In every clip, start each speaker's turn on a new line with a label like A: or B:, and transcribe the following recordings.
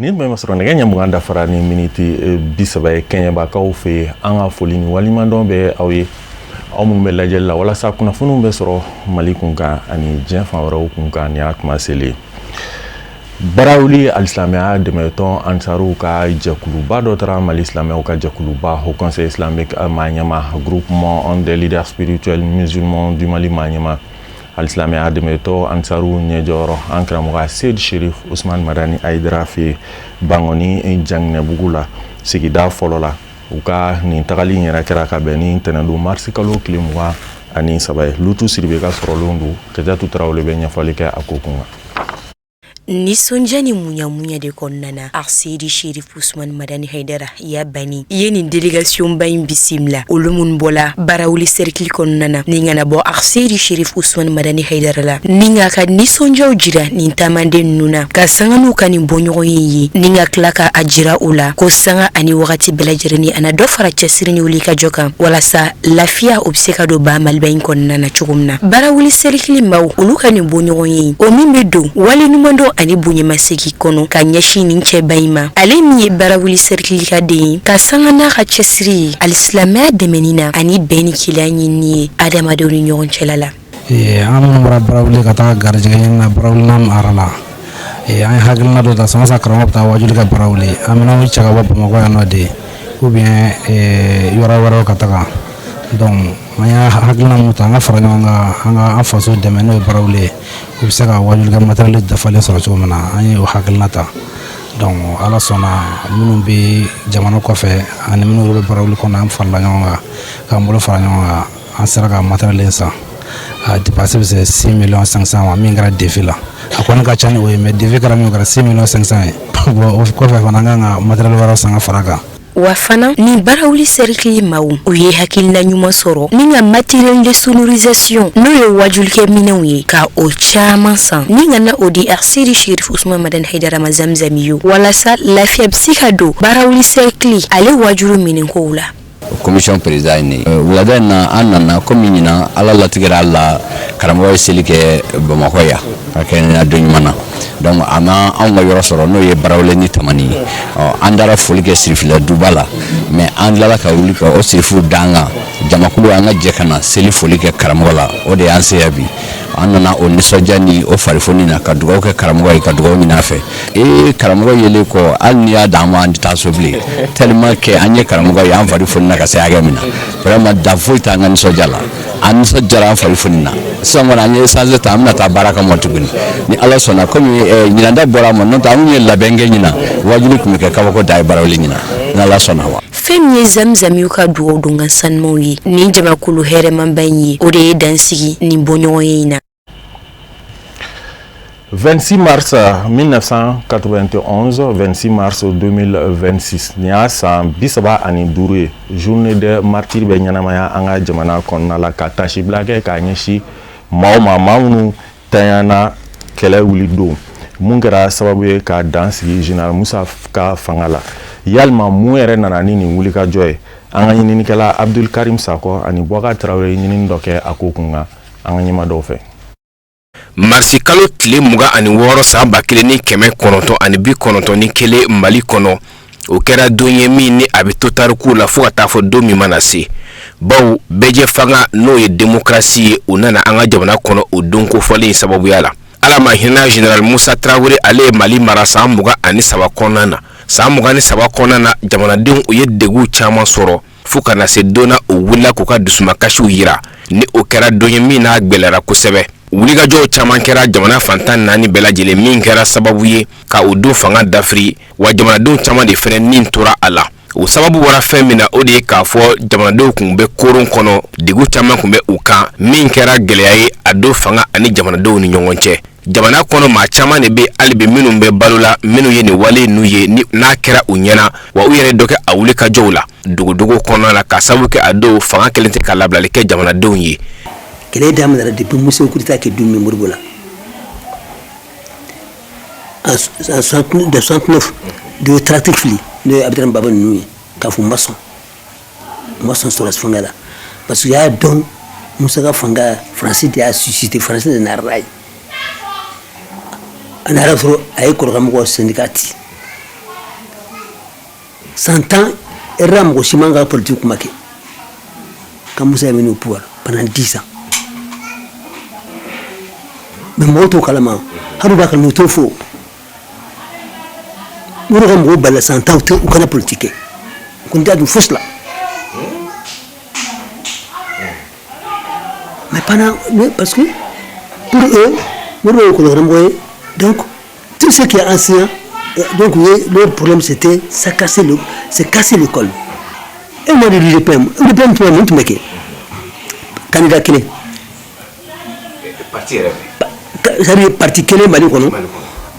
A: Ni tun bɛ sɔrɔ nɛgɛ ɲɛ 20 dafara ni miniti 30 ye Kɛɲɛbakaw fɛ yen. An ka foli ni waleɲumandɔn bɛ aw ye, aw minnu bɛ lajɛli la walasa kunnafoniw bɛ sɔrɔ Mali kunkan ani diɲɛ fan wɛrɛw kunkan. Nin y'a kuma selen. Barawuli alisilamɛya dɛmɛtɔn Ansaruw ka jɛkuluba dɔ taara Mali silamɛw ka jɛkuluba Haut Conseil islamique maa ɲɛma, Groupement des leaders spirituels musulmans du Mali maa ɲɛma, alisilamɛya dɛmɛtɔn Ansaruw ɲɛjɔyɔrɔ, an karamɔgɔ Seyidi Sherif Usman Madani Ayidara fɛ yen, Bankɔni Janginɛbugu la, sigida fɔlɔ la. U ka nin tagali in yɛrɛ kɛra ka bɛn ni tɛnɛndon marisi kalo tile 23 ye. Lutu Siribe ka sɔrɔlenw don. Kajatu Tarawele bɛ ɲɛfɔli kɛ a ko kun kan.
B: Nisɔndiya ni muɲamuɲa de kɔnɔna na, Aseyidi Sherif Usman Madani Haidara ya bani ye nin délégation ba in bisimila, olu minnu bɔla Barawuli cercle kɔnɔna na ni ka na bɔ Aseyidi Sherif Usman Madani Haidara la, ni k'a ka nisɔndiyaw jira nin taamaden ninnu na, ka sanga n'u ka nin bɔɲɔgɔn ye, ni ka tila ka a jira u la ko sanga ani wagati bɛɛ lajɛlen a na dɔ fara cɛsiri ni wuli ka jɔ kan walasa lafiya o bɛ se ka don ba Maliba in kɔnɔna na cogo min na. Barawuli cercle maaw, olu ka nin bɔɲɔgɔn ye, o min bɛ don waleɲumandɔn ani bonyamasegin kɔnɔ ka ɲɛsin nin cɛba in ma, ale min ye Barawuli cercle ka den ye, ka sanga n'a ka cɛsiri ye alisilamɛya dɛmɛni na ani bɛn ni kelenya ɲinini ye adamadenw ni ɲɔgɔn cɛla la.
C: An minnu bɔra Barawuli ka taa garijɛgɛ ɲini na Barawuli n'a ara la, an ye hakilina dɔ ta. San san karamɔgɔ bɛ taa wajuli kɛ Barawuli, an bɛna cɛ ka bɔ Bamakɔ yan nɔ de ou bien yɔrɔ wɛrɛw ka taga. Donc an y'a hakilina mun ta, an ka fara ɲɔgɔn kan, an ka an faso dɛmɛ, n'o ye Barawuli ye, u bɛ se ka wajuli kɛ matériel dafalen sɔrɔ cogo min na. An ye o hakilina ta. Donc Ala sɔnna, minnu bɛ jamana kɔfɛ ani minnu bɛ Barawuli kɔnɔ, an farala ɲɔgɔn kan k'an bolo fara ɲɔgɔn kan, an sera ka matériel san. A dépense bɛ se 6 millions 500 ma. Min kɛra devis la, a kɔni ka ca ni o ye, mais devis kɛra min kɛra 6 millions 500 ye. Bon, o kɔfɛ fana, an kan ka matériel wɛrɛw san ka fara a kan.
B: Wa fana, nin Barawuli cercle maaw, u ye hakilina ɲuman sɔrɔ ni ka matériel de sonorisation, n'o ye wajulikɛ minɛnw ye, ka o caman san ni ka na o di Aseyidi Sherif Usman Madani Haidara ma Zamzamiyo, walasa lafiya bɛ se ka don Barawuli cercle ale wajulu minɛnkow la.
D: Commission président ye ne ye. Wulada in na, an nana komi ɲinan Ala latigɛra la, karamɔgɔ ye seli kɛ Bamakɔ yan ka kɛ na don ɲuman na. Donc a ma anw ka yɔrɔ sɔrɔ, n'o ye Barawele ni Tamani ye. Ɔ, an taara foli kɛ Sirifila duba la, mais an tilala ka wuli ka o sirifu d'an kan, jamakulu, an ka jɛ ka na seli foli kɛ karamɔgɔ la. O de y'an se yan bi. An nana o nisɔndiya ni o farifoni na ka dugawu kɛ karamɔgɔ ye, ka dugawu ɲini a fɛ. Ee, karamɔgɔ yelen kɔ, hali n'i y'a d'an ma, an tɛ taa so bilen, tellement que an ye karamɔgɔ ye, an fari foni na ka se hakɛ min na, vraiment dan foyi t'an ka nisɔndiya la. An nisɔndiyara, an fari foni na. Sisan kɔni, an ye essence ta, an bɛna taa baara kama tuguni ni Ala sɔnna. Komi ɲinan ta bɔra a ma, n'o tɛ an kun ye labɛn kɛ ɲinan, wajuli tun bɛ kɛ kabako da ye Barawuli ɲinan, ni Ala sɔnna wa.
B: Fɛn min ye Zamzamiw ka dugawu donkan sanumanw ye nin jamakulu hɛrɛmaba in ye, o de ye dansigi nin bɔɲɔgɔn in na.
A: 26 mars 1991, 26 mars 2026, nin y'a san 35 ye journée des martyrs bɛ ɲɛnamaya an ka jamana kɔnɔna la, ka tasibila kɛ k'a ɲɛsin maaw ma, maa minnu tanyana kɛlɛ wuli don mun kɛra sababu ye ka dan sigi général Musa ka fanga la. Yalima mun yɛrɛ nana ni nin wulikajɔ ye? An ka ɲininikɛla Abdul Karim Sakɔ ani Bɔka Tarawele ye ɲinini dɔ kɛ a ko kun kan an ka ɲɛma dɔw fɛ.
E: Marisi kalo tile 26 san 1991 Mali kɔnɔ, o kɛra don ye min ni a bɛ to tarikuw la fo ka taa fɔ don min mana se, bawo bɛɛjɛ fanga, n'o ye démocratie ye, o nana an ka jamana kɔnɔ o don kofɔlen sababuya la. Ala ma hinɛ général Musa Tarawele, ale ye Mali mara san 23 kɔnɔna na. San 23 kɔnɔna na, jamanadenw, u ye degun caman sɔrɔ fo ka na se don na, o wulila k'u ka dusumakasiw yira. Ni o kɛra don ye min n'a gwɛlɛyara kosɛbɛ, wulikajɔw caman kɛra jamana fan 14 bɛɛ lajɛlen, min kɛra sababu ye ka o don fanga dafiri, wa jamanadenw caman de fɛnɛ nin tora a la. O sababu bɔra fɛn min na, o de ye k'a fɔ jamanadenw kun bɛ koron kɔnɔ, degun caman kun bɛ u kan, min kɛra gɛlɛya ye a don fanga ani jamanadenw ni ɲɔgɔn cɛ. Jamana kɔnɔ maa caman de bɛ hali bi minnu bɛ balo la, minnu ye nin wale ninnu ye ni n'a kɛra u ɲɛna, wa u yɛrɛ dɔ kɛ a wulikajɔw la dogodogo kɔnɔna la, ka sababu kɛ a dɔw fanga kɛlen tɛ ka labilali kɛ jamanadenw ye.
F: Kɛlɛ daminɛra depuis Musa coup d'État kɛ don min Modibo la en 69, de ye tracte fili, n'o ye Abdramane Baba ninnu ye, k'a fɔ u ma sɔn sɔrɔdasi fanga la, parce que u y'a dɔn Musa ka fanga, Faransi de y'a suscité, Faransi de nana ye. A nana sɔrɔ a ye kɔrɔkɛ mɔgɔw syndicat ci. San 10 RDA mɔgɔ si man ka politique kuma kɛ. Quand Moussa est venu au pouvoir pendant 10 ans, mais mɔgɔw t'o kalama. Hali u b'a kalama, u t'o fɔ. U yɛrɛ ka mɔgɔw balila san 10, u kana politique kɛ. U kɔni t'a dun fosi la. Mais pendant, mais parce que pour eux, Modibo ye école ye, donc tout ce qui est enseignant, donc leur problème, c'était ça, casser le c'est casser l'école. Et moi de l'UDPM, l'UDPM tun bɛ mun tun bɛ kɛ? Candidat kelen.
E: Parti yɛrɛ.
F: C'est-à-dire parti kelen Mali kɔnɔ.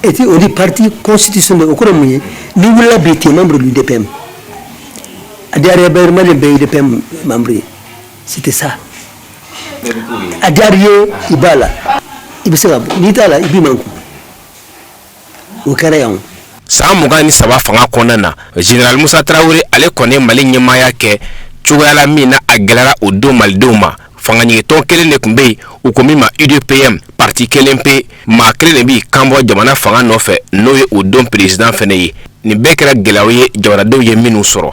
F: Et puis on dit parti constitutionnel, o kɔrɔ mun ye? N'i wulila bi, tu es membre de l'UDPM. A diyara bɛɛ, Mali bɛɛ UDPM membre ye. C'était ça. A diyara i ye, i b'a la, i bɛ se ka bɔ. N'i t'a la, i b'i man kun. O kɛra yan o.
E: San 23 fanga kɔnɔna na, général Musa Tarawele, ale kɔni ye Mali ɲɛmaaya kɛ cogoya la min na a gɛlɛyara o don malidenw ma. Fanga ɲigitɔn kelen de tun bɛ yen, u ko min ma UDPM. Parti kelen pe, maa kelen de b'i kanbɔ jamana fanga nɔfɛ, n'o ye o don président fɛnɛ ye. Nin bɛɛ kɛra gɛlɛyaw ye jamanadenw ye minnu sɔrɔ.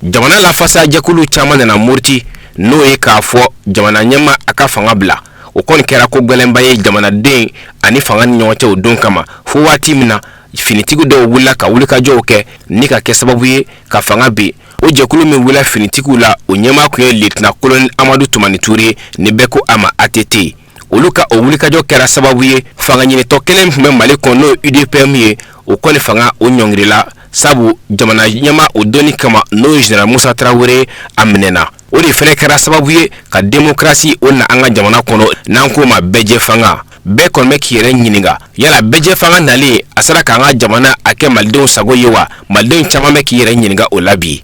E: Jamana lafasa jɛkulu caman nana muruti, n'o ye k'a fɔ jamana ɲɛma a ka fanga bila. O kɔni kɛra ko gɛlɛnba ye jamanaden ani fanga ni ɲɔgɔn cɛ o don kama, fo waati min na finitigi dɔw wulila ka wulikajɔw kɛ ni ka kɛ sababu ye ka fanga bin. O jɛkulu min wulila finitigiw la, o ɲɛmaa tun ye lieutenant colonel Amadu Tumani Ture, ni bɛɛ ko a ma ATT. Olu ka o wulikajɔ kɛra sababu ye, fanga ɲinitɔ kelen tun bɛ Mali kɔnɔ, n'o ye UDPM ye, o kɔni fanga o ɲɔngirila, sabu jamana ɲɛma o donni kama, n'o ye général Musa Tarawele, a minɛna. O de fɛnɛ kɛra sababu ye ka démocratie o na an ka jamana kɔnɔ, n'an k'o ma bɛɛjɛ fanga. Bɛɛ kɔni bɛ k'i yɛrɛ ɲininka, yala bɛɛjɛ fanga nalen, a sera k'an ka jamana a kɛ malidenw sago ye wa? Malidenw caman bɛ k'i yɛrɛ ɲininka o la bi.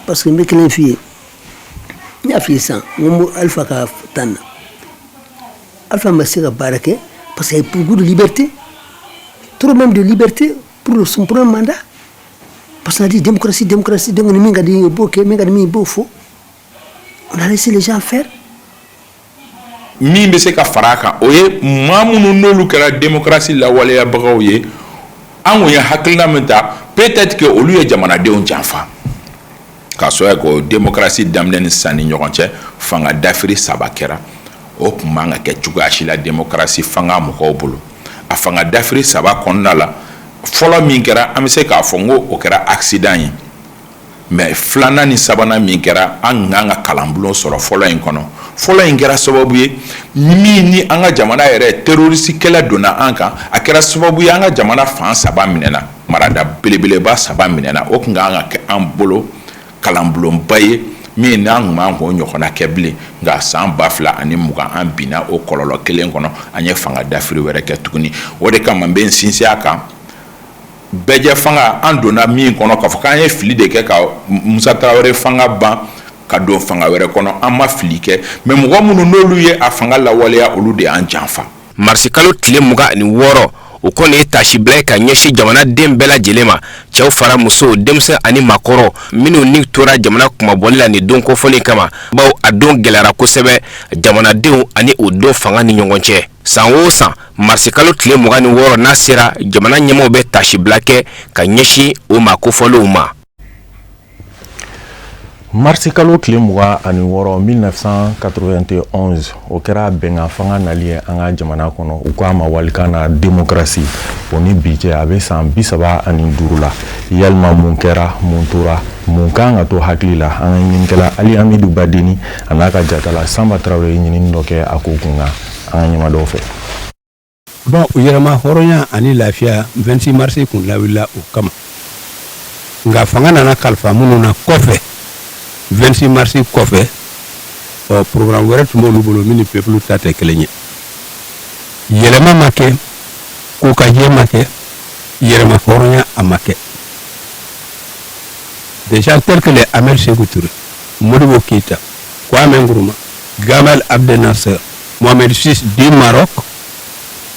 F: Parce que n bɛ kelen f'i ye, n y'a f'i ye sisan, n ko Alpha ka tan na, Alpha ma se ka baara kɛ parce qu'il y a beaucoup de liberté, trop même de liberté pour son premier mandat, parce qu'on a dit démocratie, démocratie. Donc ni min ka di i b'o kɛ, min ka di min i b'o fɔ. On a laissé les gens faire.
G: Min bɛ se ka fara a kan, o ye maa minnu n'olu kɛra démocratie lawaleyabagaw ye, an kun ye hakilina min ta, peut-être que olu ye jamanadenw janfa k'a sɔrɔ ko démocratie daminɛ ni sisan ni ɲɔgɔn cɛ, fanga dafiri saba kɛra. O tun man ka kɛ cogoya si la démocratie fanga mɔgɔw bolo. A fanga dafiri saba kɔnɔna la, fɔlɔ min kɛra, an bɛ se k'a fɔ n ko o kɛra accident ye. Mais filanan ni sabanan min kɛra, an kan ka kalanbulon sɔrɔ fɔlɔ in kɔnɔ. Fɔlɔ in kɛra sababu ye min ni an ka jamana yɛrɛ terroriste kɛlɛ donna an kan. A kɛra sababu ye an ka jamana fan saba minɛna, marada belebeleba saba minɛna. O tun kan ka kɛ an bolo kalanbulonba ye min n'an tun man k'o ɲɔgɔnna kɛ bilen. Nka san 2020, an binna o kɔlɔlɔ kelen kɔnɔ, an ye fanga dafiri wɛrɛ kɛ tuguni. O de kama n bɛ n sinsin a kan, bɛɛjɛ fanga, an donna min kɔnɔ, k'a fɔ k'an ye fili de kɛ ka Musa Tarawele fanga ban ka don fanga wɛrɛ kɔnɔ, an ma fili kɛ, mais mɔgɔ minnu n'olu ye a fanga lawaleya, olu de y'an janfa.
E: Marisikalo tile 26, o kɔni ye tasibila ye ka ɲɛsin jamanaden bɛɛ lajɛlen ma, cɛw fara musow, denmisɛn ani maakɔrɔ minnu ni tora jamana kunmabɔli la nin don kofɔlen kama, bawo a don gɛlɛyara kosɛbɛ jamanadenw ani o don fanga ni ɲɔgɔn cɛ. San o san, marisikalo tile 26 n'a sera, jamana ɲɛmaaw bɛ tasibila kɛ ka ɲɛsin o maa kofɔlenw ma.
A: Marisikalo tile 26 1991, o kɛra bɛnkan fanga nali ye an ka jamana kɔnɔ, u k'a ma walikan na démocratie. O ni bi cɛ, a bɛ san 35 la. Yalima mun kɛra, mun tora, mun kan ka to hakili la? An ka ɲininikɛla Ali Amidu Badeni a n'a ka jatala Sanba Tarawele ye ɲinini dɔ kɛ a ko kun kan, an ka ɲɛma dɔw fɛ.
H: Bon, yɛrɛma hɔrɔnya ani lafiya, 26 mars kun lawulila o kama. Nka fanga nana kalifa minnu na kɔfɛ, 26 mars kɔfɛ, ɔ programme wɛrɛ tun b'olu bolo min ni peuple ta tɛ kelen ye. Yɛlɛma ma kɛ, ko ka jɛ ma kɛ, yɛrɛma hɔrɔnya a ma kɛ. Des gens tels que les Ahmed Sékou Touré, Modibo Keïta, Kwame Nkrumah, Gamal Abdel Nasser, Mohamed VI du Maroc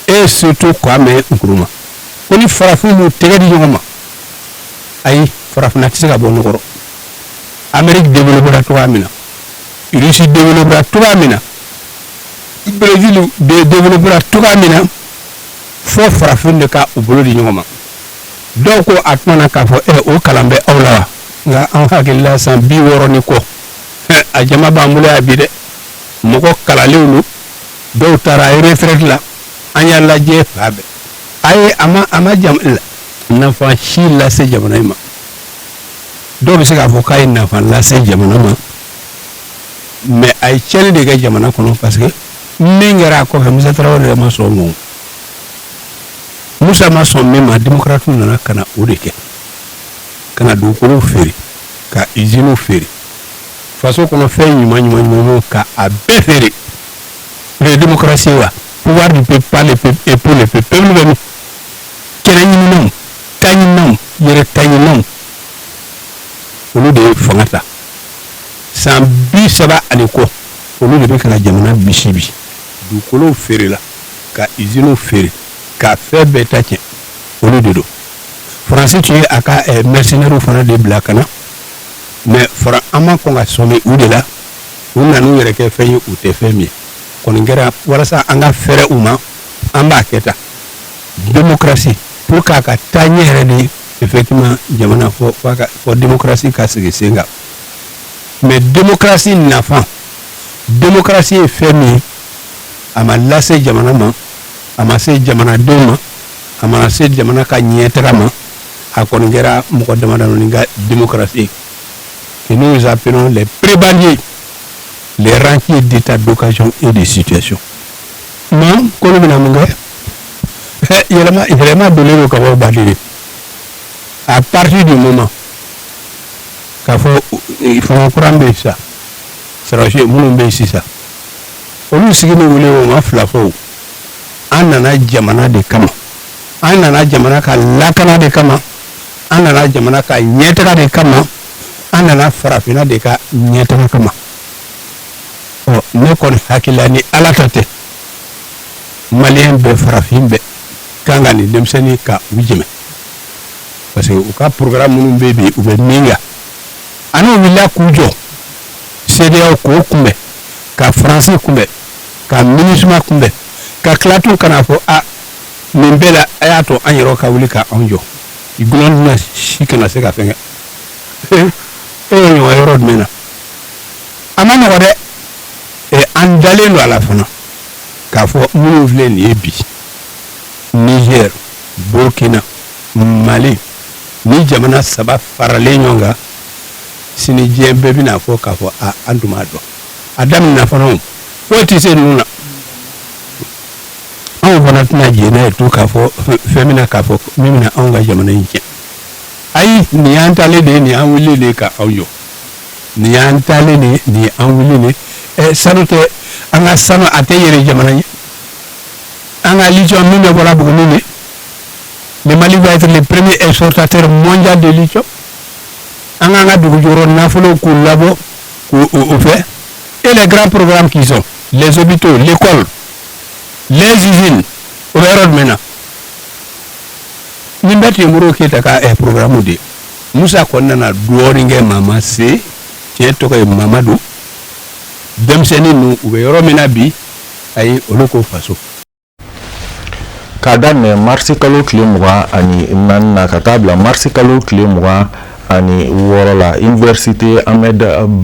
H: et surtout Kwame Nkrumah, ko ni farafin m'u tɛgɛ di ɲɔgɔn ma, ayi, farafinna tɛ se ka bɔ nɔgɔ. Amérique développera cogoya min na, Russie développera cogoya min na, Brésil développera cogoya min na, fo farafin de ka u bolo di ɲɔgɔn ma. Dɔw ko a tuma na k'a fɔ ɛ o kalan bɛ aw la wa? Nka an hakili la san 60 ni kɔ, a jama b'an bolo yan bi dɛ. Mɔgɔ kalanlenw don, dɔw taara retraite la. An y'a lajɛ fan bɛɛ, a ye a ma jam nafa si lase jamana in ma. Dɔw bɛ se k'a fɔ k'a ye nafa lase jamana ma, mais a ye tiɲɛni de kɛ jamana kɔnɔ, parce que min kɛra a kɔfɛ, Musa Tarawele yɛrɛ ma sɔn o ma. Musa ma sɔn min ma, démocrate nana ka na o de kɛ, ka na dugukolow feere, ka usines feere, faso kɔnɔ fɛn ɲuman ɲuman ɲuman, ka a bɛɛ feere. O ye démocratie wa? Pouvoir du peuple, par le peuple et pour le peuple. Peuple bɛ min? Kɛnɛ ɲininaw, ta ɲininaw, yɛrɛ ta ɲininaw, olu de ye fanga ta. San 30 ani kɔ, olu de bɛ ka na jamana bisi bi. Dugukolow feerela, ka usines feere, ka fɛn bɛɛ ta tiɲɛ, olu de don. Faransi tun ye a ka mercenaires fana de bila ka na, mais fara an ma kɔn ka sɔmi u de la. U nan'u yɛrɛ kɛ fɛn ye, u tɛ fɛn min ye. Kɔni kɛra walasa an ka fɛrɛ u ma, an b'a kɛ tan. Démocratie, pour k'a ka taa ɲɛ yɛrɛ de, effectivement, jamana fɔ démocratie ka sigi sen kan. Mais démocratie nafa, démocratie ye fɛn min ye, a ma lase jamana ma, a ma se jamanadenw ma, a ma se jamana ka ɲɛtaga ma. A kɔni kɛra mɔgɔ damadamanin ka démocratie que nous appelons les prébendiers, les rentiers d'état d'occasion et de situation. Non, k'olu bɛna mun kɛ? Yɛlɛma yɛlɛma donnen don ka bɔ baden de. À partir du moment k'a fɔ fanga kura bɛ yen sisan, sɔrɔsi minnu bɛ yen sisan, olu sigi ni wuli, o ma fila fɔ. O an nana jamana de kama, an nana jamana ka lakana de kama, an nana jamana ka ɲɛtaga de kama, an nana farafinna de ka ɲɛtaga kama. Ɔ, ne kɔni hakili la, ni Ala ta tɛ, Maliyɛn bɛɛ, farafin bɛɛ kan ka nin denmisɛnnin ka u jɛmɛ, parce que u ka programme minnu bɛ bi, u bɛ min kan, ani u wulila k'u jɔ CEDEAO k'o kunbɛn, ka Faransi kunbɛn, ka MINUSMA kunbɛn, ka tila tun ka n'a fɔ a nin bɛɛ la, a y'a to an yɛrɛ ka wuli ka anw jɔ. Gulɔ tɛna si kana se ka fɛn kɛ. E ye ɲɔgɔn yɔrɔ jumɛn na? A ma nɔgɔ dɛ. An dalen don a la fana k'a fɔ minnu filɛ nin ye bi, Niger, Burkina, Mali, ni jamana saba faralen ɲɔgɔn kan, sini diɲɛ bɛɛ bɛna fɔ k'a fɔ a an tun b'a dɔn. A daminɛ fana, o foyi tɛ se ninnu na. Anw fana tɛna jɛn n'a ye to k'a fɔ fɛn bɛna k'a fɔ min bɛna anw ka jamana in tiɲɛ. Ayi, nin y'an taalen de ye, nin y'an wulilen de ye ka aw jɔ, nin y'an taalen de ye, nin ye an wulilen de ye. Sanu tɛ an ka sanu, a tɛ yɛrɛ jamana ye. An ka lithium min bɛ bɔra Buguni de, le Mali va être le premier exportateur mondial de lithium. An k'an ka dugu jukɔrɔ nafolo k'u labɔ k'u o fɛ. Et les grands programmes qui sont les hôpitaux, l'école, les usines, o bɛ yɔrɔ jumɛn na? Nin bɛɛ tun ye Modibo Keyita ka programme de ye. Musa kɔni nana dɔɔnin kɛ. Mama se tiɲɛ tɔgɔ ye Mamadu. Denmisɛnnin ninnu, u bɛ yɔrɔ min na bi, ayi, olu ko faso.
A: K'a daminɛ marisi kalo tile 24 na ka taa bila marisi kalo tile 26 la, Université Ahmed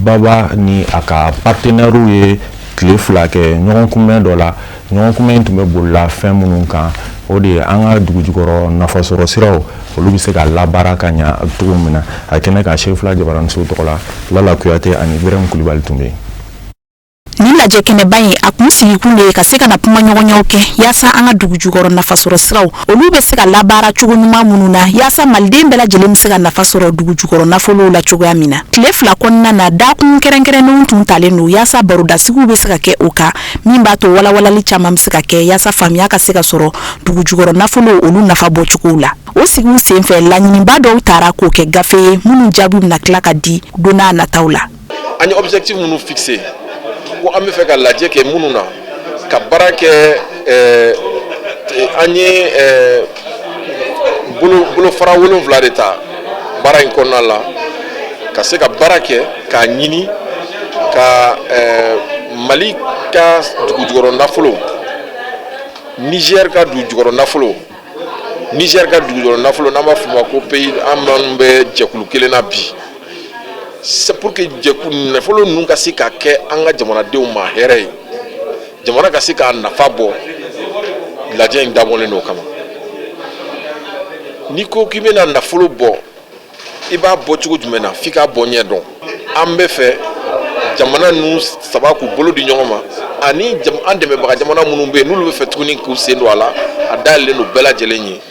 A: Baba ni a ka partenaires ye tile 2 kɛ ɲɔgɔn kunbɛn dɔ la. Ɲɔgɔn kunbɛn in tun bɛ bolila fɛn minnu kan, o de ye an ka dugu jukɔrɔ nafasɔrɔ siraw, olu bɛ se ka labaara ka ɲa cogo min na. A kɛnɛ kan, Sefula Jabaraniso tɔgɔ la, Lala Kuyate ani Ibrahim Kulibali tun bɛ yen.
I: Nin lajɛ kɛnɛba in, a kun sigikun de ye ka se ka na kuma ɲɔgɔnyaw kɛ yaasa an ka dugu jukɔrɔ nafasɔrɔ siraw, olu bɛ se ka labaara cogo ɲuman minnu na, yaasa Maliden bɛɛ lajɛlen bɛ se ka nafa sɔrɔ dugu jukɔrɔ nafolow la cogoya min na. Tile 2 kɔnɔna na, dakun kɛrɛnkɛrɛnnenw tun talen don yaasa barodasigiw bɛ se ka kɛ o kan, min b'a to walawalali caman bɛ se ka kɛ yaasa faamuya ka se ka sɔrɔ dugu jukɔrɔ nafolo, olu nafa bɔcogow la. O sigiw senfɛ, laɲiniba dɔw taara k'o kɛ gafe ye, minnu jaabi bɛna tila ka di don n'a nataw la.
J: An ye objectif minnu fixé ko an bɛ fɛ ka lajɛ kɛ minnu na, ka baara kɛ, an ye bolofara 7 de ta baara in kɔnɔna la, ka se ka baara kɛ k'a ɲini ka Mali ka dugujukɔrɔ nafolo, Niger ka dugujukɔrɔ nafolo, Niger ka dugujukɔrɔ nafolo, n'an b'a f'o ma ko pays an minnu bɛ jɛkulu kelen na bi. C'est pour que jɛkulu nafolo ninnu ka se ka kɛ an ka jamanadenw ma hɛrɛ ye, jamana ka se k'a nafa bɔ. Lajɛ in dabɔlen don o kama. N'i ko k'i bɛna nafolo bɔ, i b'a bɔ cogo jumɛn na? F'i k'a bɔ ɲɛ dɔn. An bɛ fɛ jamana ninnu saba k'u bolo di ɲɔgɔn ma, ani an dɛmɛbaga jamana minnu bɛ yen, n'olu bɛ fɛ tuguni k'u sen don a la, a dayɛlɛlen don bɛɛ lajɛlen ye.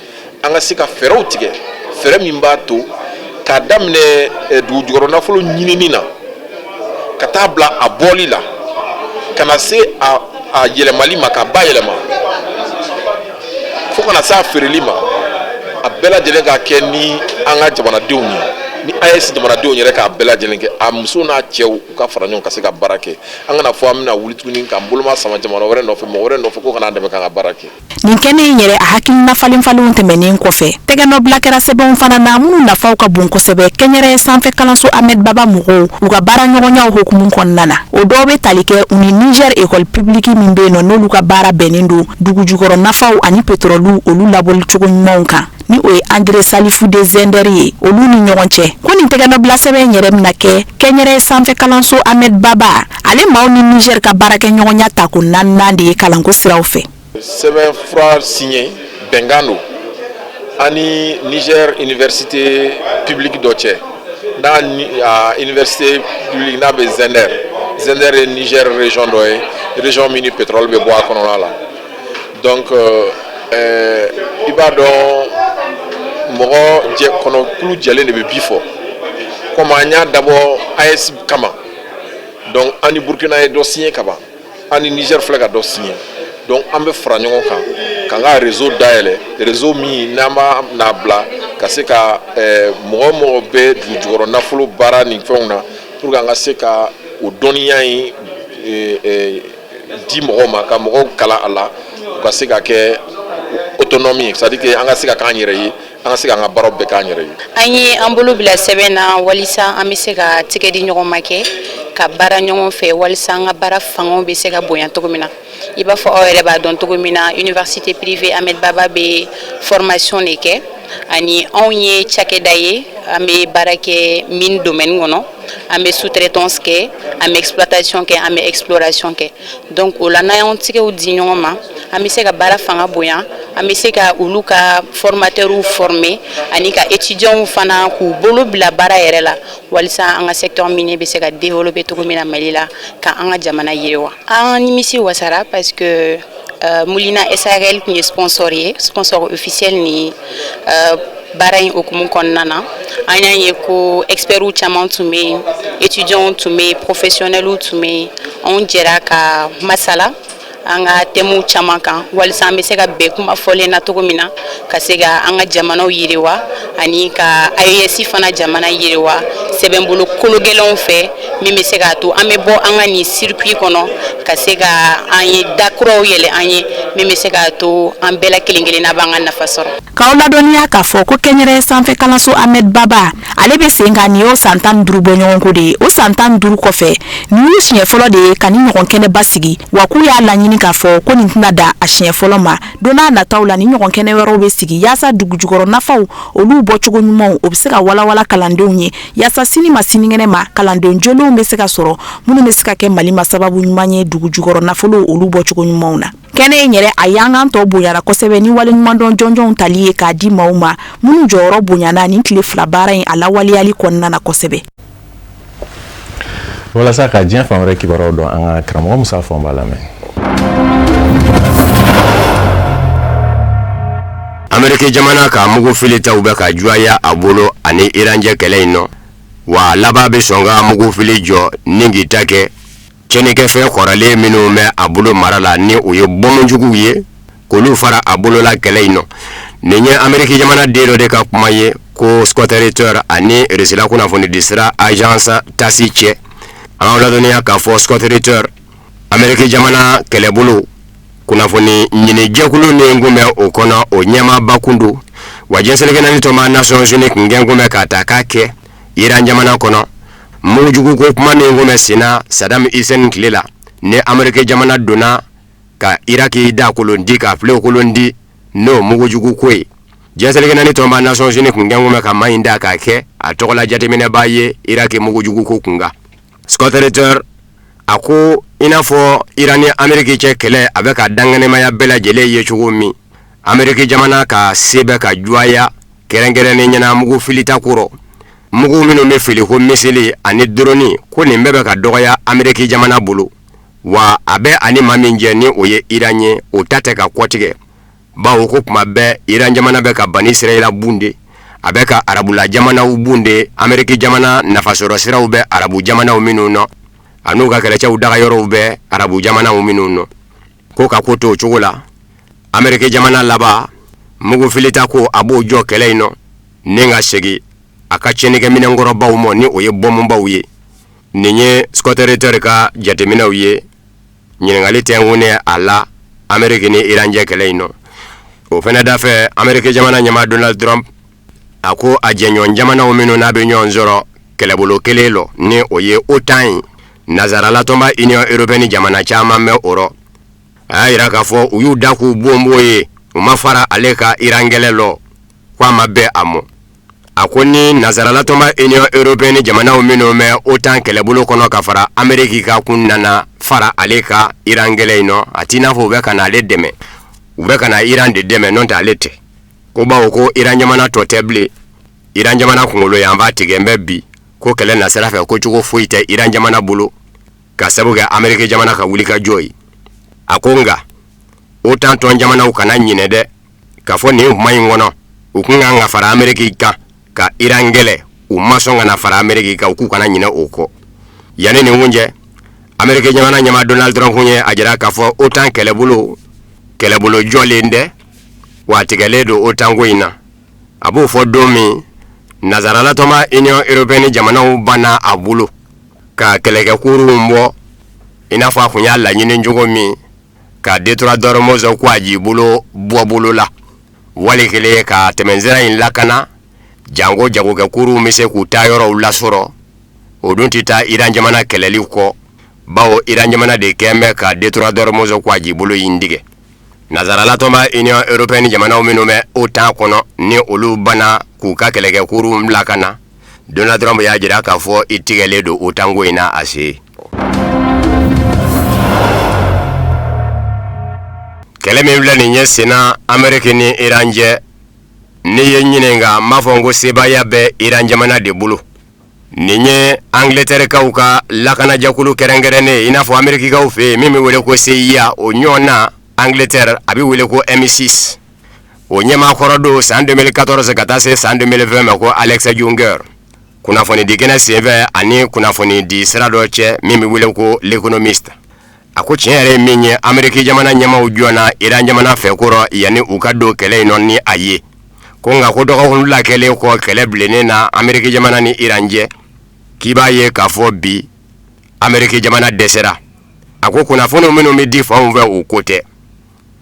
J: An ka se ka fɛɛrɛw tigɛ, fɛɛrɛ min b'a to k'a daminɛ dugu jukɔrɔ nafolo ɲinini na ka taa bila a bɔli la, ka na se a yɛlɛmali ma, k'a bayɛlɛma, fo ka na se a feereli ma, a bɛɛ lajɛlen ka kɛ ni an ka jamanadenw ye, ni AES jamanadenw yɛrɛ k'a bɛɛ lajɛlen kɛ, a muso n'a cɛw, u ka fara ɲɔgɔn ka se ka baara kɛ. An kana fɔ an bɛna wuli tuguni k'an boloma sama jamana wɛrɛ nɔfɛ, mɔgɔ wɛrɛ nɔfɛ, ko ka n'an dɛmɛ k'an ka baara kɛ.
I: Nin kɛnɛ in yɛrɛ, a hakilina falenfalenw tɛmɛnen kɔfɛ, tɛgɛnɔbila kɛra sɛbɛnw fana na minnu nafaw ka bon kosɛbɛ kɛnyɛrɛye sanfɛ kalanso Ahmed Baba mɔgɔw u ka baaraɲɔgɔnyaw hukumu kɔnɔna na. O dɔw bɛ tali kɛ u ni Niger école publique min bɛ yen nɔ, n'olu ka baara bɛnnen don dugujukɔrɔ nafaw ani pétrole olu labɔli cogo ɲumanw kan, ni o ye André Salifu de Zender ye, olu ni ɲɔgɔn cɛ. Ko nin tɛgɛnɔbila sɛbɛn in yɛrɛ bɛna kɛ kɛnyɛrɛye sanfɛ kalanso Ahmed Baba ale maaw ni Niger ka baarakɛɲɔgɔnya tako naaninan de ye kalanko siraw fɛ.
J: Sɛbɛn fura signé, bɛnkan don an ni Niger université publique dɔ cɛ, n'a a université publique n'a bɛ Zender. Zender ye Niger région dɔ ye, région min ni pétrole bɛ bɔ a kɔnɔna la. Donc i b'a dɔn, mɔgɔ jɛ kɔnɔ kulu jɛlen de bɛ bi fɔ. Komi an y'a dabɔ AES kama, donc an ni Burkina ye dɔ signé ka ban, an ni Niger filɛ ka dɔ signé. Donc an bɛ fara ɲɔgɔn kan k'an ka réseau dayɛlɛ, réseau min n'an b'a n'a bila ka se ka mɔgɔ mɔgɔ bɛ dugu jukɔrɔ nafolo baara ni fɛnw na, pour que an ka se ka o dɔnniya in di mɔgɔw ma, ka mɔgɔw kalan a la, u ka se ka kɛ autonome ye, c'est à dire que an ka se ka k'an yɛrɛ ye, an ka se k'an ka baaraw bɛɛ k'an yɛrɛ ye.
K: An ye an bolo bila sɛbɛn na walisa an bɛ se ka tigɛ di ɲɔgɔn ma kɛ ka baara ɲɔgɔn fɛ, walisa an ka baara fangaw bɛ se ka bonya cogo min na. I b'a fɔ aw yɛrɛ b'a dɔn cogo min na, université privée Ahmed Baba bɛ formation de kɛ, ani anw ye cakɛda ye, an bɛ baara kɛ mine domaine kɔnɔ, an bɛ sous-traitance kɛ, an bɛ exploitation kɛ, an bɛ exploration kɛ. Donc o la, n'an y'an tigɛw di ɲɔgɔn ma, an bɛ se ka baara fanga bonya, an bɛ se ka olu ka formateurs former, ani ka étudiants fana k'u bolo bila baara yɛrɛ la, walisa an ka secteur minier bɛ se ka développer cogo min na Mali la, ka an ka jamana yiriwa. An nimisi wasara parce que Mulina SARL tun ye sponsor ye, sponsor officiel ni baara in hukumu kɔnɔna na. An y'a ye ko experts caman tun bɛ yen, étudiants tun bɛ yen, professionnels tun bɛ yen. Anw jɛra ka masala an ka thèmes caman kan, walisa an bɛ se ka bɛn kuma fɔlen na cogo min na, ka se ka an ka jamanaw yiriwa, ani ka AES fana jamana yiriwa sɛbɛnbolo kolo gɛlɛnw fɛ, min bɛ se k'a to an bɛ bɔ an ka nin circuit kɔnɔ, ka se ka an ye da kuraw yɛlɛ an ye, min bɛ se k'a to an bɛɛ la kelen kelenna b'an ka nafa sɔrɔ.
I: K'aw ladɔnniya k'a fɔ ko kɛnyɛrɛye sanfɛ kalanso Ahmed Baba ale bɛ sen kan nin y'o san 15 bɔɲɔgɔnko de ye. O san 15 kɔfɛ, nin y'u siɲɛ fɔlɔ de ye ka nin ɲɔgɔn kɛnɛba sigi, wa k'u y'a laɲini k'a fɔ ko nin tɛna dan a siɲɛ fɔlɔ ma. Don n'a nataw la, nin ɲɔgɔn kɛnɛ wɛrɛw bɛ sigi, yaasa dugujukɔrɔ nafaw olu bɔcogo ɲumanw, o bɛ se ka walawala kalandenw ye, yaasa sini ma sinikɛnɛ ma, kalanden jolenw bɛ se ka sɔrɔ minnu bɛ se ka kɛ Mali ma sababu ɲuman ye dugujukɔrɔ nafolo olu bɔcogo ɲumanw na. Kɛnɛ in yɛrɛ, a yankan tɔ bonyara kosɛbɛ ni waleɲumandɔn jɔnjɔnw tali ye k'a di maaw ma minnu jɔyɔrɔ bonyana nin tile 2 baara in a lawaleyali kɔnɔna na kosɛbɛ.
A: Walasa ka diɲɛ fan wɛrɛ kibaruyaw dɔn, an ka karamɔgɔ Musa Fɔnba lamɛn.
E: Ameriki jamana ka mugu filitaw bɛ ka juguya a bolo ani Iran cɛ kɛlɛ in nɔ, wa laban bɛ sɔn ka mugu fili jɔ ni k'i ta kɛ tiɲɛnikɛfɛn kɔrɔlen minnu bɛ a bolo mara la, ni o ye bɔnmu juguw ye, k'olu fara a bolola kɛlɛ in nɔ. Nin ye Ameriki jamana den dɔ de ka kuma ye ko Scott Ritter ani Russie la kunnafonidisira agence TASS cɛ. An k'aw ladɔnniya k'a fɔ Scott Ritter, Ameriki jamana kɛlɛbolo kunnafoni ɲini jɛkulu min kun bɛ o kɔnɔ, o ɲɛmaaba kun don, wa diɲɛ seleke naani tɔnba Nations Unies kun kɛn kun bɛ ka taa k'a kɛ Iran jamana kɔnɔ. Mugujugu ko kuma min kun bɛ senna Saddam Hussein tile la, ni Ameriki jamana donna ka Iraki da kolon di, ka filew kolon di n'o mugujugu ko ye, diɲɛ seleke naani tɔnba Nations Unies kun kɛn kun bɛ ka maa in da k'a kɛ A tɔgɔla jateminɛbaa ye Iraki mugujugu ko kunkan. Scott Ritter a ko i n'a fɔ Iran ni Ameriki cɛ kɛlɛ a bɛ ka dankɛnɛmaya bɛɛ lajɛlen ye cogo min, Ameriki jamana ka se bɛ ka juguya kɛrɛnkɛrɛnnen ɲɛna mugu filita ko rɔ. Mugu minnu bɛ fili ko miseli ani drone, ko nin bɛɛ bɛ ka dɔgɔya Ameriki jamana bolo. Wa a bɛ ani maa min jɛ ni o ye Iran ye, o ta tɛ ka kɔtigɛ, bawo ko tuma bɛɛ Iran jamana bɛ ka Bani Israɛla bunde, a bɛ ka arabula jamanaw bunde. Ameriki jamana nafasɔrɔ siraw bɛ arabu jamanaw minnu nɔ, a n'u ka kɛlɛcɛw dagayɔrɔw bɛ arabu jamanaw minnu nɔ. Ko ka ko to o cogo la, Ameriki jamana laban mugu filita ko a b'o jɔ kɛlɛ in nɔ ni ka segin a ka tiɲɛnikɛminɛnkɔrɔbaw ma, ni o ye bɔnmubaw ye. Nin ye Scott Ritter ka jateminɛw ye ɲininkali tɛnkunnen a la Ameriki ni Iran cɛ kɛlɛ in nɔ. O fana dafɛ, Ameriki jamana ɲɛmaa Donald Trump a ko a jɛɲɔgɔn jamanaw minnu n'a bɛ ɲɔgɔn sɔrɔ kɛlɛbolo kelen lɔ, ni o ye OTAN ye, nansarala tɔnba Union européenne jamana caman bɛ o rɔ, a y'a jira k'a fɔ u y'u da k'u bonbon ye, u ma fara ale ka Iran kɛlɛ lɔ, ko a ma bɛn a mɔ. A ko ni nansarala tɔnba Union européenne jamanaw minnu bɛ OTAN kɛlɛbolo kɔnɔ ka fara Ameriki kan kun nana fara ale ka Iran kɛlɛ in nɔ, a t'i n'a fɔ u bɛ ka na ale dɛmɛ, u bɛ ka na Iran de dɛmɛ, n'o tɛ ale tɛ. Ko bawo ko Iran jamana tɔ tɛ bilen, Iran jamana kunkolo yan b'a tigɛ n bɛ bi ko kɛlɛ nasira fɛ, ko cogo foyi tɛ Iran jamana bolo ka sabu kɛ Ameriki jamana ka wulikajɔ ye. A ko nka OTAN tɔn jamanaw kana ɲinɛ dɛ k'a fɔ nin kuma in kɔnɔ u kun kan ka fara Ameriki kan ka Iran kɛlɛ, u ma sɔn ka na fara Ameriki kan, u k'u kana ɲinɛ o kɔ. Yanni nin kun cɛ, Ameriki jamana ɲɛmaa Donald Trump kun ye a jira k'a fɔ OTAN kɛlɛbolo kɛlɛbolo jɔlen tɛ, wa a tigɛlen don OTAN ko in na. A b'o fɔ don min nansarala tɔnba Union européenne jamanaw banna a bolo ka kɛlɛkɛkurunw bɔ i n'a fɔ a kun y'a laɲini cogo min ka détroit d'Ormuz ko a ji bolo bɔ bolo la, wali kelen ka tɛmɛnsira in lakana janko jagokɛkurunw bɛ se k'u taa yɔrɔw lasɔrɔ. O dun tɛ taa Iran jamana kɛlɛli kɔ, bawo Iran jamana de kɛn bɛ ka détroit d'Ormuz ko a ji bolo in tigɛ. Nansarala tɔnba Union européenne jamanaw minnu bɛ OTAN kɔnɔ, ni olu banna k'u ka kɛlɛkɛkurunw bila ka na, Donald Trump y'a jira k'a fɔ i tigɛlen don OTAN ko in na a se. Kɛlɛ min filɛ nin ye senna Ameriki ni Iran cɛ, n'i ye n ɲininka, n b'a fɔ n ko sebaaya bɛ Iran jamana de bolo. Nin ye Angleterrekaw ka lakanajɛkulu kɛrɛnkɛrɛnnen ye, i n'a fɔ Amerikikaw fɛ yen min bɛ wele ko CIA, o ɲɔgɔn na Angleterre a bɛ wele ko MI6. O ɲɛmaa kɔrɔ don san 2014 ka taa se san 2020 ma, ko Alex Juncker, kunnafonidi kɛnɛ senfɛ ani kunnafonidi sira dɔ cɛ min bɛ wele ko L'Economiste, a ko tiɲɛ yɛrɛ ye min ye, Ameriki jamana ɲɛmaaw jɔna Iran jamana fɛ kɔrɔ yanni u ka don kɛlɛ in nɔ ni a ye. Ko nka ko dɔgɔkun 2 kɛlen kɔ kɛlɛ bilennen na Ameriki jamana ni Iran cɛ, k'i b'a ye k'a fɔ bi Ameriki jamana dɛsɛra. A ko kunnafoni minnu bɛ di fanw fɛ, o ko tɛ,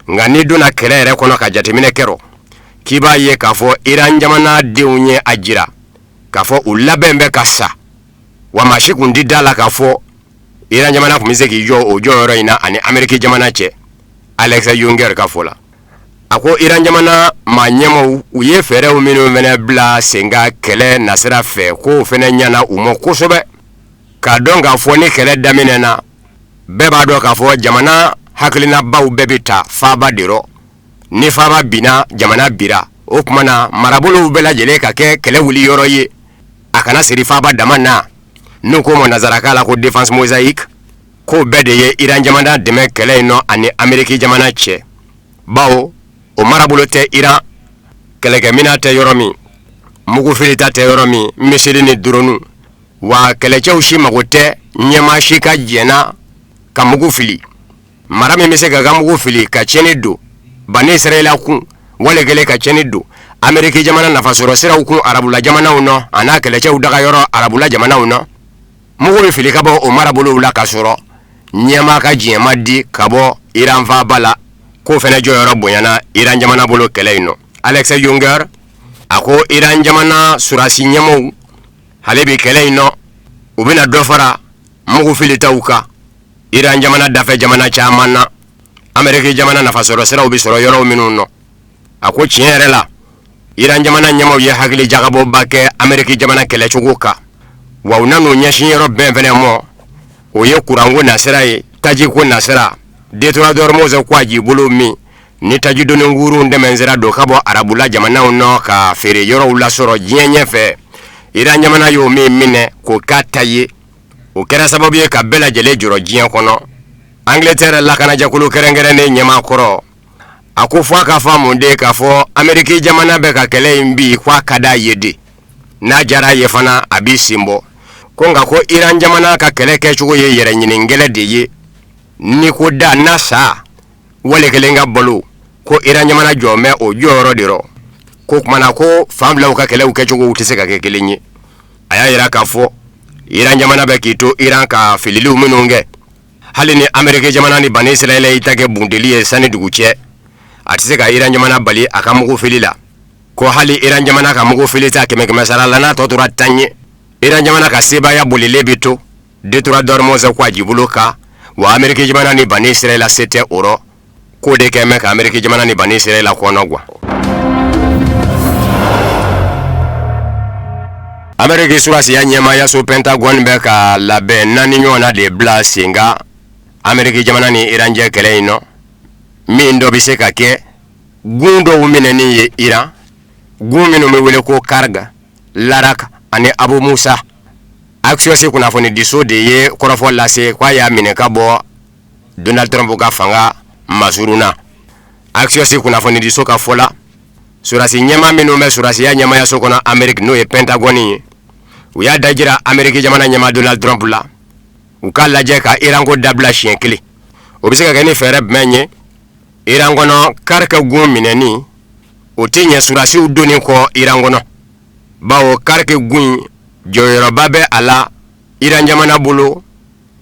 E: nka n'i donna kɛlɛ yɛrɛ kɔnɔ ka jateminɛ kɛ rɔ, k'i b'a ye k'a fɔ Iran jamana denw ye a jira k'a fɔ u labɛn bɛ ka sa, wa maa si kun ti da la k'a fɔ Iran jamana tun bɛ se k'i jɔ o jɔyɔrɔ in na ani Ameriki jamana cɛ. Alex Juncker ka fɔ la, a ko Iran jamana maa ɲɛmaaw u ye fɛɛrɛw minnu fana bila sen kan kɛlɛ nasira fɛ, k'o fana ɲɛna u ma kosɛbɛ, k'a dɔn k'a fɔ ni kɛlɛ daminɛna, bɛɛ b'a dɔn k'a fɔ jamana hakilinabaw bɛɛ bɛ ta faaba de rɔ. Ni faaba binna, jamana bira. O tuma na marabolow bɛɛ lajɛlen ka kɛ kɛlɛ wuli yɔrɔ ye, a kana siri faaba dama na, n'u k'o ma nansarakan la ko défense mosaïque. K'o bɛɛ de ye Iran jamana dɛmɛ kɛlɛ in nɔ ani Ameriki jamana cɛ, bawo o marabolo tɛ Iran kɛlɛkɛminɛn tɛ yɔrɔ min, mugu filita tɛ yɔrɔ min, miseli ni drone, wa kɛlɛcɛw si mago tɛ ɲɛmaa si ka jɛnna ka mugu fili. Mara min bɛ se ka ka mugu fili ka tiɲɛni don Bani Israɛla kun, wali kelen ka tiɲɛni don Ameriki jamana nafasɔrɔ siraw kun arabula jamanaw nɔ, a n'a kɛlɛcɛw dagayɔrɔ arabula jamanaw nɔ, mugu bɛ fili ka bɔ o marabolow la ka sɔrɔ ɲɛmaa ka diɲɛ ma di ka bɔ Iran faaba la. K'o fana jɔyɔrɔ bonyana Iran jamana bolo kɛlɛ in nɔ. Alex Juncker a ko Iran jamana sɔrɔdasi ɲɛmaaw hali bi kɛlɛ in nɔ, u bɛna dɔ fara mugu filitaw kan Iran jamana dafɛ jamana caman na, Ameriki jamana nafasɔrɔ siraw bɛ sɔrɔ yɔrɔw minnu nɔ. A ko tiɲɛ yɛrɛ la, Iran jamana ɲɛmaw ye hakili jagabɔba kɛ Ameriki jamana kɛlɛcogo kan, wa u nan'u ɲɛsin yɔrɔ bɛɛ fɛnɛ mɔ, o ye kuranko nasira ye, tajiko nasira, détroit d'Ormuz ko a jibolo min ni tajidoni kurun dɛmɛsira don ka bɔ arabula jamanaw nɔ ka feere yɔrɔw lasɔrɔ diɲɛ ɲɛfɛ. Iran jamana y'o min minɛ k'o k'a ta ye, o kɛra sababu ye ka bɛɛ lajɛlen jɔrɔ diɲɛ kɔnɔ. Angleterre lakanajɛkulu kɛrɛnkɛrɛnnen ɲɛmaa kɔrɔ a ko fo a ka faamu de k'a fɔ Ameriki jamana bɛ ka kɛlɛ in bi ko a ka d'a ye de, n'a diyara a ye fana a b'i sen bɔ. Ko nka ko Iran jamana ka kɛlɛ kɛcogo ye yɛrɛɲini kɛlɛ de ye, ni ko da na sa wale kelen ka balo, ko Iran jamana jɔ bɛ o jɔyɔrɔ de rɔ. Ko tuma na ko fan filaw ka kɛlɛw kɛcogow tɛ se ka kɛ kelen ye. A y'a yira k'a fɔ Iran jamana bɛ k'i to Iran ka fililiw minnu kɛ, hali ni Ameriki jamana ni Bani Israɛl y'i ta kɛ bunteli ye sani dugu cɛ, a tɛ se ka Iran jamana bali a ka mugu fili la. Ko hali Iran jamana ka mugu fili ta kɛmɛ kɛmɛ sara la, n'a tɔ tora 10 ye, Iran jamana ka sebaaya bolilen bɛ to détroit d'Ormuz ko a jibolo kan, wa Ameriki jamana ni Bani Israɛl se tɛ o rɔ. K'o de kɛ mɛ ka Ameriki jamana ni Bani Israɛl kɔnɔ gwan. Ameriki surasiya ɲɛmaayaso Pentagone bɛ ka labɛn 4 ɲɔgɔn na de bila sen kan Ameriki jamana ni Iran cɛ kɛlɛ in nɔ, min dɔ bɛ se ka kɛ gun dɔw minɛni ye Iran, gun minnu bɛ wele ko Karg, Larak ani Abu Musa. Axios kunnafonidiso de ye kɔrɔfɔ lase k'a y'a minɛ ka bɔ Donald Trump ka fanga masurunna. Axios kunnafonidiso ka fɔ la, sɔrɔdasi ɲɛmaa minnu bɛ sɔrɔdasiya ɲɛmaayaso kɔnɔ Ameriki, n'o ye Pentagone ye, u y'a dajira Ameriki jamana ɲɛmaa Donald Trump la, u k'a lajɛ ka Iran ko dabila siɲɛ kelen. O bɛ se ka kɛ ni fɛɛrɛ jumɛn ye? Iran kɔnɔ Kark gun minɛni, o tɛ ɲɛ sɔrɔdasiw donni kɔ Iran kɔnɔ, bawo Kark gun jɔyɔrɔba bɛ a la Iran jamana bolo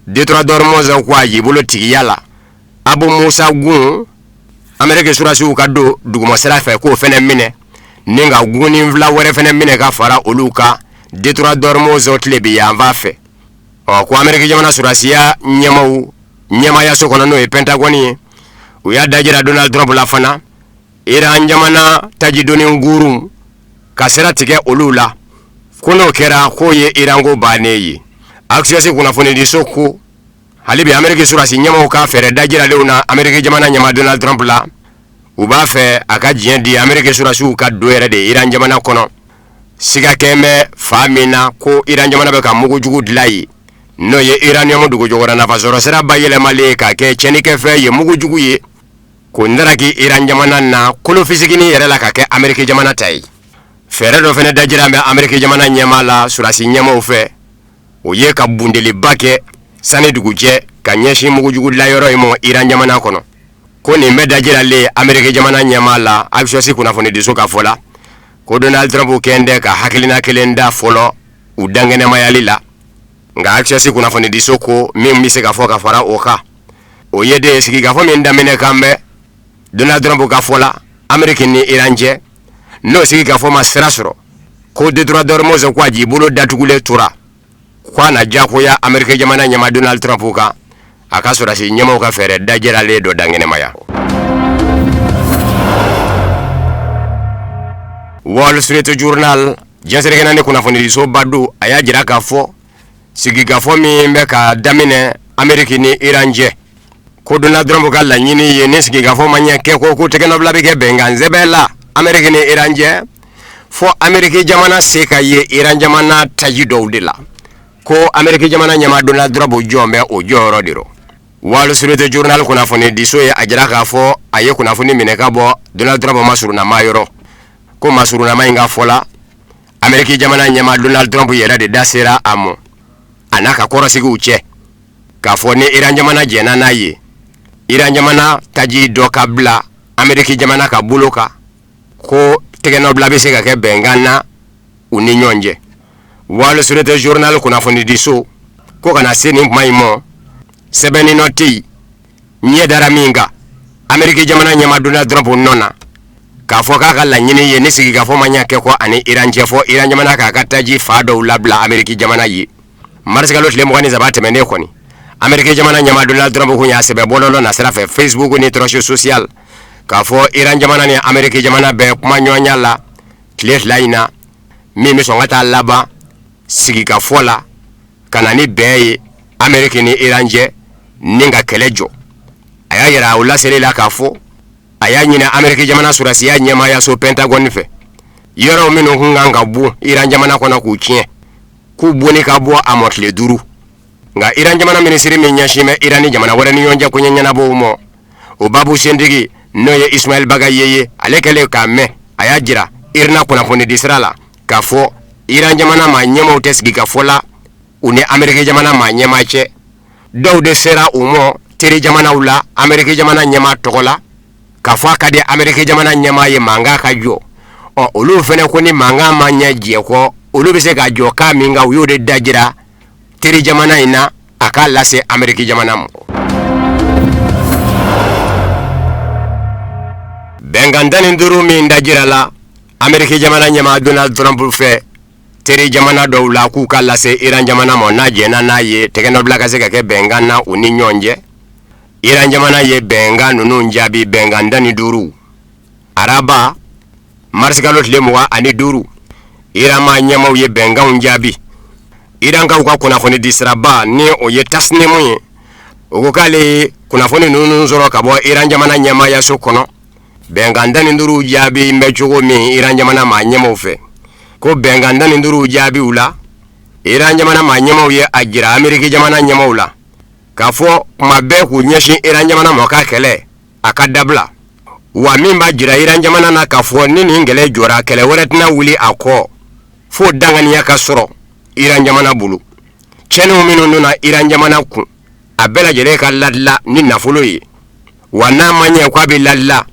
E: détroit d'Ormuz ko a jibolo tigiya la. Abu Musa gun, Ameriki sɔrɔdasiw ka don dugumasira fɛ k'o fɛnɛ minɛ, ni ka gunnin fila wɛrɛ fɛnɛ minɛ ka fara olu kan détroit d'Ormuz tilebin yanfan fɛ. Ɔ ko Ameriki jamana sɔrɔdasiya ɲɛmaw ɲɛmaayaso kɔnɔ, n'o ye Pentagone ye, u y'a dajira Donald Trump la fana, Iran jamana tajidoni kurun ka sira tigɛ olu la, ko n'o kɛra k'o ye Iran ko bannen ye. Axios kunnafonidiso ko hali bi Ameriki sɔrɔdasi ɲɛmaw ka fɛɛrɛ dajiralenw na Ameriki jamana ɲɛmaa Donald Trump la, u b'a fɛ a ka diɲɛ di Ameriki sɔrɔdasiw ka don yɛrɛ de Iran jamana kɔnɔ. Siga kɛn bɛ fa min na ko Iran jamana bɛ ka mugujugu dilan yen, n'o ye uranium dugujukɔrɔ nafasɔrɔ sira bayɛlɛmalen ye k'a kɛ tiɲɛnikɛfɛn ye, mugujugu ye, k'o ndaraki Iran jamana na kolofisiginin yɛrɛ la ka kɛ Ameriki jamana ta ye. Fɛɛrɛ dɔ fana dajira bɛ Ameriki jamana ɲɛmaa la sɔrɔdasi ɲɛmaw fɛ, o ye ka bundeliba kɛ sani dugu cɛ ka ɲɛsin mugujugu dilanyɔrɔ in ma Iran jamana kɔnɔ. Ko nin bɛɛ dajiralen Ameriki jamana ɲɛmaa la, Axios kunnafonidiso ka fɔ la, ko Donald Trump kɛn tɛ ka hakilina kelen da fɔlɔ u dankɛnɛmayali la. Nka Axios kunnafonidiso ko min bɛ se ka fɔ ka fara o kan, o ye de sigikafɔ min daminɛ kan bɛ Donald Trump ka fɔ la Ameriki ni Iran cɛ, n'o sigikafɔ ma sira sɔrɔ, ko détroit d'Ormuz ko a jibolo datugulen tora, ko a na diyagoya Ameriki jamana ɲɛmaa Donald Trump kan a ka sɔrɔdasi ɲɛmaaw ka fɛɛrɛ dajiralen dɔ dankɛnɛmaya. Wall Street Journal, diɲɛ seleke naani kunnafonidisoba don, a y'a jira k'a fɔ sigikafɔ min bɛ ka daminɛ Ameriki ni Iran cɛ, ko Donald Trump ka laɲini ye ni sigikafɔ ma ɲɛ kɛ ko tɛgɛnɔbila bɛ kɛ bɛnkan sɛbɛn la Ameriki ni Iran cɛ, fo Ameriki jamana se ka ye Iran jamana taji dɔw de la, ko Ameriki jamana ɲɛmaa Donald Trump jɔn bɛ o jɔyɔrɔ de rɔ. Wall Street Journal kunnafonidiso ye a jira k'a fɔ a ye kunnafoni minɛ ka bɔ Donald Trump masurunama yɔrɔ, ko masurunama in ka fɔ la, Ameriki jamana ɲɛmaa Donald Trump yɛrɛ de da sera a ma a n'a ka kɔrɔsigiw cɛ, k'a fɔ ni Iran jamana jɛnna n'a ye, Iran jamana taji dɔ ka bila Ameriki jamana ka bolo kan, ko tɛgɛnɔbila bɛ se ka kɛ bɛnkan na u ni ɲɔgɔn cɛ. Wall Street Journal kunnafonidiso ko ka na se nin kuma in ma, sɛbɛnni nɔ tɛ yen ɲɛ dara min kan Ameriki jamana ɲɛmaa Donald Trump nɔ na, k'a fɔ k'a ka laɲini ye ni sigikafɔ ma ɲɛ kɛ ko ani Iran cɛ, fɔ Iran jamana k'a ka taji fa dɔw labila Ameriki jamana ye. Marisikalo tile 23 tɛmɛnen kɔni, Ameriki jamana ɲɛmaa Donald Trump kun y'a sɛbɛn bɔlɔlɔ nasira fɛ Facebook ni Truth Social k'a fɔ Iran jamana ni Ameriki jamana bɛ kuma ɲɔgɔnya la. tile 2 in na, min bɛ sɔn ka taa laban sigikafɔ la ka na ni bɛn ye Ameriki ni Iran cɛ ni ka kɛlɛ jɔ. A y'a yira o laseli la k'a fɔ a y'a ɲini Ameriki jamana sɔrɔdasiya ɲɛmaayaso Pentagone fɛ, yɔrɔw minnu kun kan ka bon Iran jamana kɔnɔ k'u tiɲɛ, k'u bonni ka bɔ a mɔ tile 5. Nka Iran jamana minisiri min ɲɛsin bɛ Iran ni jamana wɛrɛ ni ɲɔgɔn cɛ koɲɛ ɲɛnabɔw ma, o babu sentigi n'o ye Ismaël Bagaye ye, ale kɛlen k'a mɛn, a y'a jira Irna kunnafonidi sira la k'a fɔ Iran jamana maa ɲɛmaaw tɛ sigikafɔ la u ni Ameriki jamana maa ɲɛmaa cɛ. Dɔw de sera u ma teri jamanaw la Ameriki jamana ɲɛmaa tɔgɔ la k'a fɔ a ka di Ameriki jamana ɲɛmaa ye mankan ka jɔ. Ɔ, olu fana ko ni mankan ma ɲɛ jɛ kɔ, olu bɛ se ka jɔ kan min kan, u y'o de dajira teri jamana in na a k'a lase Ameriki jamana ma. Bɛnkan 15 min dajirala Ameriki jamana ɲɛmaa Donald Trump fɛ teri jamana dɔw la k'u ka lase Iran jamana ma, n'a jɛnna n'a ye, tɛgɛnɔbila ka se ka kɛ bɛnkan na u ni ɲɔgɔn cɛ. Iran jamana ye bɛnkan ninnu jaabi, bɛnkan 15, araba marisikalo tile 25, Iran maa ɲɛmaaw ye bɛnkanw jaabi. Irankaw ka kunnafoni di siraba ni o ye Tasnim ye, o ko k'ale ye kunnafoni ninnu sɔrɔ ka bɔ Iran jamana ɲɛmaayaso kɔnɔ. Bɛnkan 15 jaabi bɛ cogo min Iran jamana maa ɲɛmaaw fɛ, ko bɛnkan 15 jaabiw la, Iran jamana maa ɲɛmaaw ye a jira Ameriki jamana ɲɛmaaw la k'a fɔ kuma bɛɛ k'u ɲɛsin Iran jamana ma k'a kɛlɛ a ka dabila, wa min b'a jira Iran jamana na k'a fɔ ni nin kɛlɛ jɔra, kɛlɛ wɛrɛ tɛna wuli a kɔ fo danganiya ka sɔrɔ Iran jamana bolo. Cɛnniw minnu donna Iran jamana kun, a bɛɛ lajɛlen ka ladila ni nafolo ye, wa n'a ma ɲɛ k'a bɛ ladila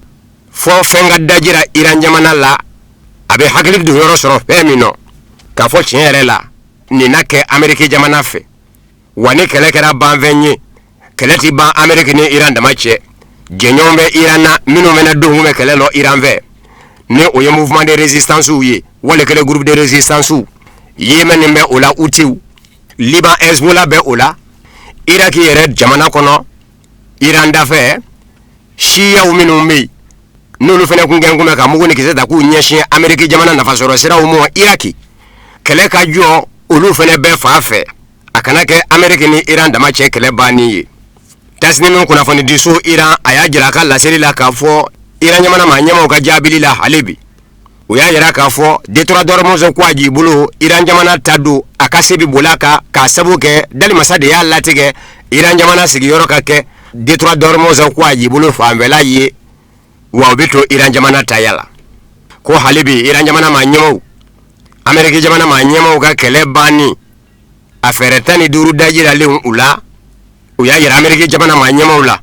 E: fɔ fɛn ka dajira Iran jamana la, a bɛ hakili don yɔrɔ sɔrɔ fɛn min nɔ k'a fɔ tiɲɛ yɛrɛ la nin na kɛ Ameriki jamana fɛ. Wa ni kɛlɛ kɛra banfɛn ye, kɛlɛ ti ban Ameriki ni Iran dama cɛ. Jɛɲɔgɔn bɛ Iran na minnu fana don bɛ kɛlɛ lɔ Iran fɛ, ni o ye mouvement de résistance ye, wali kɛlɛ groupe de résistance. Yémen bɛ o la, Houthiw, Liban Hezbollah bɛ o la, Iraki yɛrɛ jamana kɔnɔ Iran dafɛ, siyaw minnu bɛ yen n'olu fana kun kɛn kun bɛ ka mugu ni kisɛ ta k'u ɲɛsin Ameriki jamana nafasɔrɔ siraw ma Iraki, kɛlɛ ka jɔ olu fana bɛɛ fan fɛ, a kana kɛ Ameriki ni Iran dama cɛ kɛlɛ banni ye. Tasnim kunnafonidiso Iran a y'a jira a ka laseli la k'a fɔ Iran jamana maa ɲɛmaaw ka jaabili la hali bi, u y'a jira k'a fɔ détroit d'Ormuz ko a j'i bolo Iran jamana ta don, a ka se bɛ boli a kan k'a sabu kɛ dalimasa de y'a latigɛ Iran jamana sigiyɔrɔ ka kɛ détroit d'Ormuz ko a j'i bolo fanfɛla ye, wa o bɛ to Iran jamana taya la. Ko hali bi Iran jamana maa ɲɛmaaw, Ameriki jamana maa ɲɛmaaw ka kɛlɛ banni a fɛɛrɛ 15 dajiralen u la, u y'a jira Ameriki jamana maa ɲɛmaaw la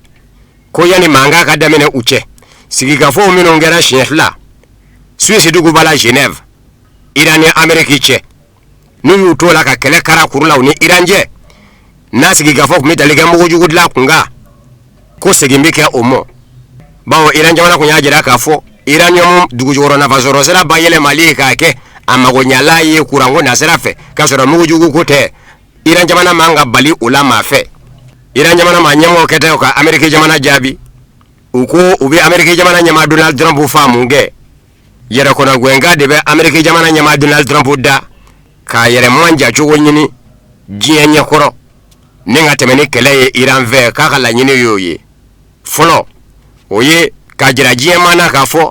E: ko yanni mankan ka daminɛ u cɛ, sigikafɔw minnu kɛra siɲɛ 2 Suisse duguba la Genève, Iran ni Ameriki cɛ, n'u y'u t'o la ka kɛlɛ kara kuru la u ni Iran cɛ, n'a sigikafɔ tun bɛ tali kɛ mugujugu dilan kunkan, ko segin bɛ kɛ o ma, bawo Iran jamana kun y'a jira k'a fɔ uranium dugujukɔrɔ nafasɔrɔ sira bayɛlɛmali ye k'a kɛ a magoɲala ye kuranko nasira fɛ, k'a sɔrɔ mugujugu ko tɛ. Iran jamana man ka bali o la maa fɛ. Iran jamana maa ɲɛmɔgɔw kɛtɔ ka Ameriki jamana jaabi, u ko u bɛ Ameriki jamana ɲɛmaa Donald Trump faamu kɛ yɛrɛkɔnɔgɛnkan de bɛ Ameriki jamana ɲɛmaa Donald Trump da k'a yɛrɛ manja cogo ɲini diɲɛ ɲɛkɔrɔ ni ka tɛmɛ ni kɛlɛ ye Iran fɛ, k'a ka laɲini y'o ye. Fɔlɔ, o ye k'a jira diɲɛ maa na k'a fɔ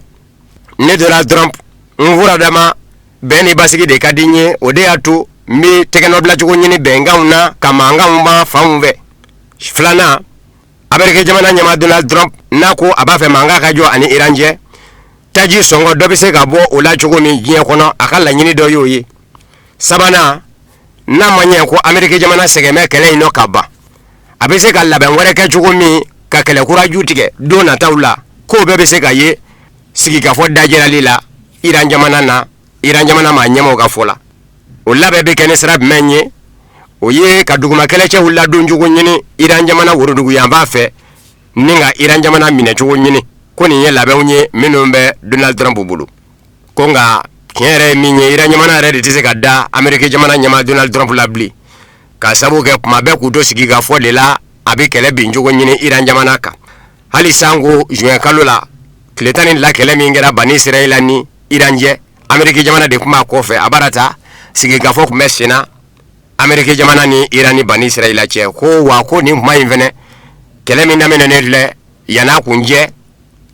E: ne Donald Trump n furadama bɛn ni basigi de ka di n ye, o de y'a to n bɛ tɛgɛnɔbilacogo ɲini bɛnkanw na ka mankanw ban fanw fɛ. Filanan, Ameriki jamana ɲɛmaa Donald Trump n'a ko a b'a fɛ mankan ka jɔ ani Iran cɛ, taji sɔngɔ dɔ bɛ se ka bɔ o la cogo min diɲɛ kɔnɔ, a ka laɲini dɔ y'o ye. Sabanan, n'a ma ɲɛ ko Ameriki jamana sɛgɛn bɛ kɛlɛ in nɔ ka ban, a bɛ se ka labɛn wɛrɛ kɛ cogo min ka kɛlɛ kura ju tigɛ don nataw la, k'o bɛɛ bɛ se ka ye sigikafɔ dajirali la Iran jamana na, Iran jamana maa ɲɛmaaw ka fɔ la. O labɛn bɛ kɛ ni sira jumɛn ye? O ye ka duguma kɛlɛcɛw ladon cogo ɲini Iran jamana woroduguyanfan fɛ ni ka Iran jamana minɛcogo ɲini, ko nin ye labɛnw ye minnu bɛ Donald Trump bolo. Ko nka tiɲɛ yɛrɛ ye min ye, Iran jamana yɛrɛ de tɛ se ka da Ameriki jamana ɲɛmaa Donald Trump la bilen, k'a sabu kɛ kuma bɛɛ k'u to sigikafɔ de la, a bɛ kɛlɛ bin cogo ɲini Iran jamana kan. Hali sanko juin kalo la tile 12 kɛlɛ min kɛra Bani Israɛla ni Iran cɛ,
L: Ameriki jamana de tun b'a kɔfɛ. A bara ta sigikafɔ tun bɛ senna Ameriki jamana ni Iran ni Bani Israila cɛ, ko wa ko nin kuma in fɛnɛ, kɛlɛ min daminɛnen filɛ, yann'a kun cɛ,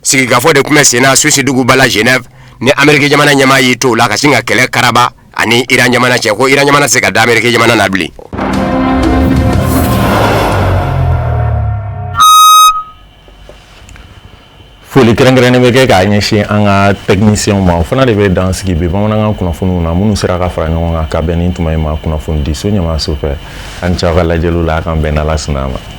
L: sigikafɔ de tun bɛ senna Suisse duguba la Genève. Ni Ameriki jamana ɲɛmaa y'i to o la ka sin ka kɛlɛ karaba ani Iran jamana cɛ, ko Iran jamana tɛ se ka da Ameriki jamana na bilen.
A: Foli kɛrɛnkɛrɛnnen bɛ kɛ k'a ɲɛsin an ka tɛkinisiyɛnw ma. O fana de bɛ dan sigi bi bamanankan kunnafoniw na, minnu sera ka fara ɲɔgɔn kan ka bɛn nin tuma in ma kunnafonidiso ɲɛmaaso fɛ. An ni ce aw ka lajɛliw la. A k'an bɛn n'Ala sɔnna a ma.